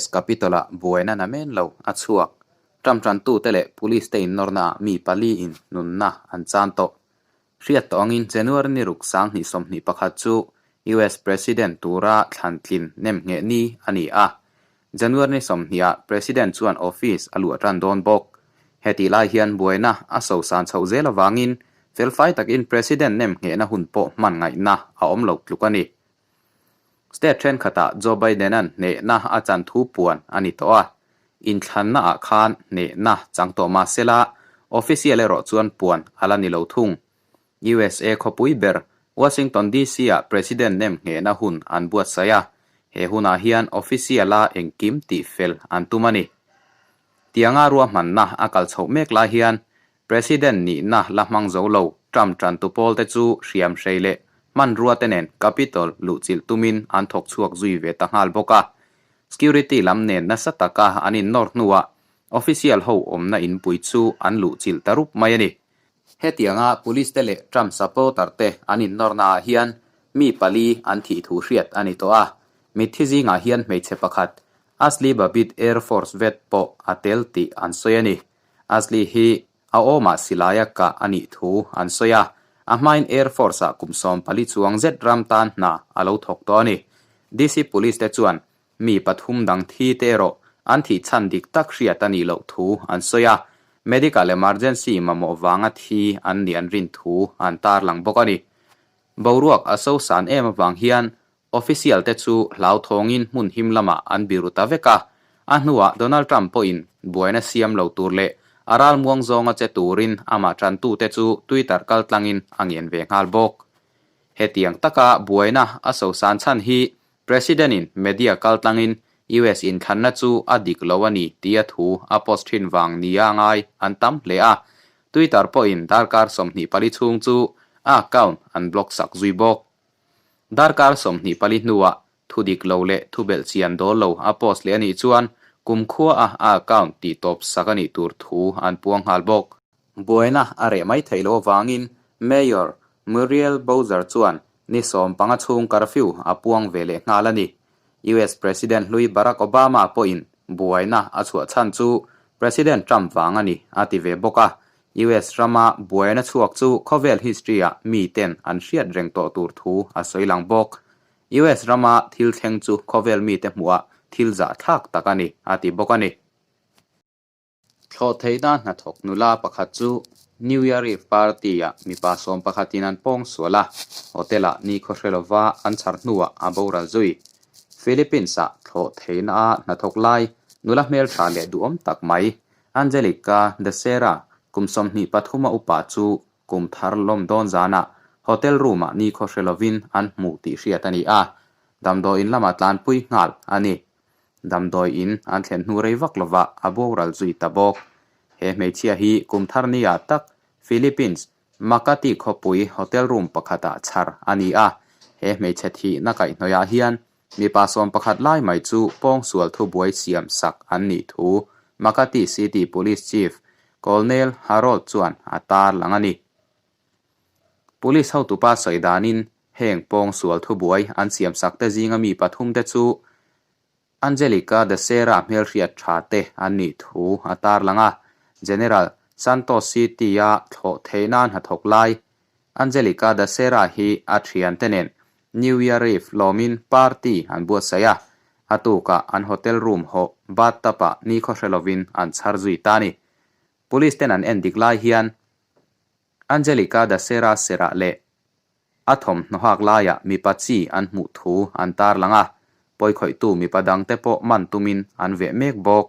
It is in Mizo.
US Capitol-ah buaina namen lo a chhuak. Trump tantute leh police te innawrnaah mi paliin nunna an chan tawh. Hriat tawh angin January ni ruk 2021 chu US President tura thlan tlin nem ngheh ni a ni a. January ni 20 ah President chuan office a luah tan dawn bawk. Hetih lai hian buaina a sosan chhoh zel avangin felfai takin President nem nghehna hun pawh hman ngaihna a awm lo tluk a ni. State thenkhatah Joe Biden-a'n hnehna a chan thu puan a ni tawh a, inthlannaah khan hnehna chang tawh mah sela official erawh chuan puan a la ni lo thung. USA khawpui ber Washington DC-ah President nem nghehna hun an buatsaih a, he hunah hian official-a engkim tihfel an tum a ni. Tianga ruahmanna a kal chhoh mek lai hian President nihna la hmang zo lo Trump tantu pawlte chu hriam hrei leh hmanrua te nen Capitol luhchilh tumin an thawk chhuak zui ve ta nghal bawk a. Security lam nen nasa taka an innawr hnuah official ho awmna inpui chu an luhchilh ta rup mai a ni. Hetianga police te leh Trump supporter te an innawrna ah hian mi pali an thih thu hriat a ni tawh a. Mitthi zingah hian hmeichhe pakhat Ashley Babbitt Air Force vet pawh a tel tih an sawi a ni. Ashley hi a awmah silaia kah a nih thu an sawi a, a hmain Air Force-ah kum 14 chuang zet ram tan hna a lo thawk tawh a ni. DC Police te chuan mi pathum dang thi te erawh an thih chhan dik tak hriat a nih loh thu an sawi a, medical emergency mamawh vanga thi an nih an rin thu an tarlang bawk a ni. Boruak a sosan em avang hian Official te chu hlauthawngin hmun him lamah an biru ta vek a, a hnuah Donald Trump pawhin buaina siam lo tur leh a ralmuang zawnga che turin amah tantute chu Twitter kaltlangin a ngen ve nghal bawk. Hetiang taka buaina a sosan chhan hi President-in media kaltlangin US inthlanna chu a dik lo a ni tia thu a post thin vang nia ngai an tam hle a, Twitter pawhin darkar 24 chhung chu a account an block sak zui bawk. Darkar 24 hnuah thu dik lo leh thu belh chian dawl lo a post leh a nih chuan kumkhua a a account tih tawp sak a nih tur thu an puang nghal bawk. Buaina a reh mai theih loh avangin Mayor Muriel Bowser chuan ni 15 chhung curfew a puang ve leh nghal a ni. US President hlui Barack Obama pawhin buaina a chhuah chhan chu President Trump vang a ni a ti ve bawk a, US rama buaina chhuak chu khawvel history-ah miten an hriat reng tawh tur thu a sawi lang bawk. US rama thil thleng chu khawvel mite hmuhah thil zahthlak tak a ni, a ti bawk a ni. Thlawh theihna hnathawk nula pakhat chu New Year Eve party-ah mipa sawm pakhatin an pawng sual a, hotel-ah nikhaw hre lova an chhar hnuah a boral zui. Philippines-ah thlawh theihna hnathawk lai nula hmeltha leh duhawm tak mai Angelica de Sera kum 23 a upa chu kum thar lawm dawn zanah hotel room-ah nikhaw hre lovin an hmu tih hriat a ni a, damdawi in lamah tlanpui nghal a ni. Damdawi in an thlen hnu rei vak lovah a boral zui ta bawk. He hmeichhia hi kum thar niah tak Philippines, Makati khawpui hotel room pakhatah chhar a ni a, he hmeichhe thihna kaihhnawihah hian Mipa 11 lai mai chu pawngsual thubuai siam sak an nih thu Makati City Police Chief Colonel Harold chuan a tarlang a ni. Police hotupa sawi danin heng pawngsual thubuai an siam sak te zinga mi pathum te chu Angelica de Sera hmelhriat tha te an nih thu a tarlang a, General Santos City-a thlawh theih nan hnathawk lai Angelica da Serra hi a thiante nen New Year Eve lawmin party an buatsaih a, a tukah an hotel room hawh bathtub-ah nikhaw hre lovin an chhar zui ta a ni. Police ten an en dik lai hian Angelica da Serra serah leh a thawmhnaw hak laiah mipa chi an hmuh thu an tarlang a, pawikhawihtu mipa dangte pawh man tumin an veh mek bawk.